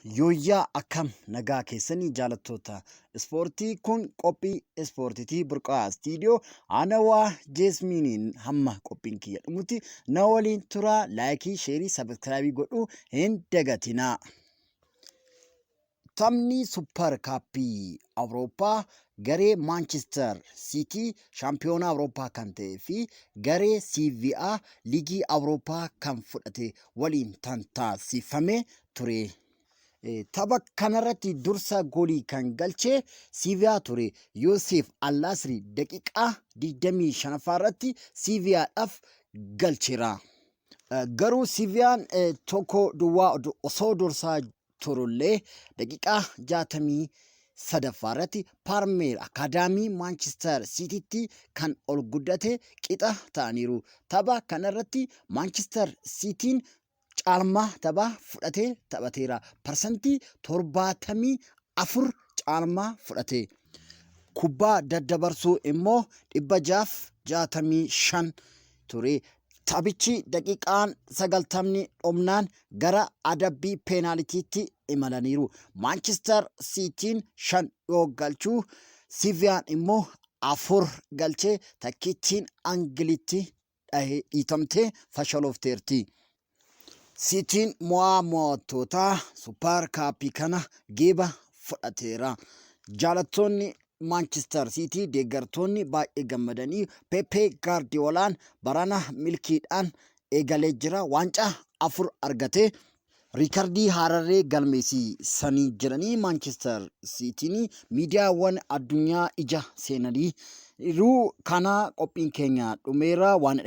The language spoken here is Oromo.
Yooyyaa, akkam nagaa keessanii jaalattoota ispoortii? Kun qophii ispoortiitii Burqaa Istiidiyoo Anawaa Jeesmiiniin. Hamma qophiin kiyya dhumutti na waliin turaa, laayikii, sheerii, sabiskiraayibii godhuu hin dagatinaa. Taphni Suppar Kaappii Awurooppaa garee Maanchister Siitii shaampiyoonaa Awurooppaa kan ta'ee fi garee Siivi'aa Liigii Awurooppaa kan fudhate waliin kan taasifame ture. Tapha kanarratti dursa goolii kan galche Siivi'aa ture. Yoosef Allaasri daqiiqaa 25ffaa irratti Siivi'aadhaaf galcheera. Garuu Siiviyaan tokko duwwaa osoo dursaa turullee daqiiqaa 63ffaa irratti Paarmeer akaadaamii Maanchister Siitiitti kan ol guddate qixa ta'aniiru. Tapha kanarratti Maanchister Siitiin caalmaa taphaa fudhatee taphateera. 74% caalmaa fudhate. Kubbaa daddabarsuu immoo 665 ture. Taphichi daqiiqaan 90ni dhumnaan gara adabbii peenaalitiitti imalaniiru. Maanchister Siitiin 5 yoo galchu, Siiviyaan immoo 4 galchee takkittiin Angilitti dhahee dhiitamtee fashaloofteerti. Siitiin mo'aa mo'attootaa Suuppaar Kaappii kana geeba fudhateera. Jaalattoonni Maanchister Siitii, deeggartoonni baay'ee gammadanii, Pepe Gaardiyoolaan barana milkiidhaan eegalee jira. Waancaa 4 argate. Riikardii haararree galmeessisanii jiranii. Maanchister Siitiin miidiyaawwan addunyaa ija seenaniiru. Kana qophiin keenya dhumeera waan.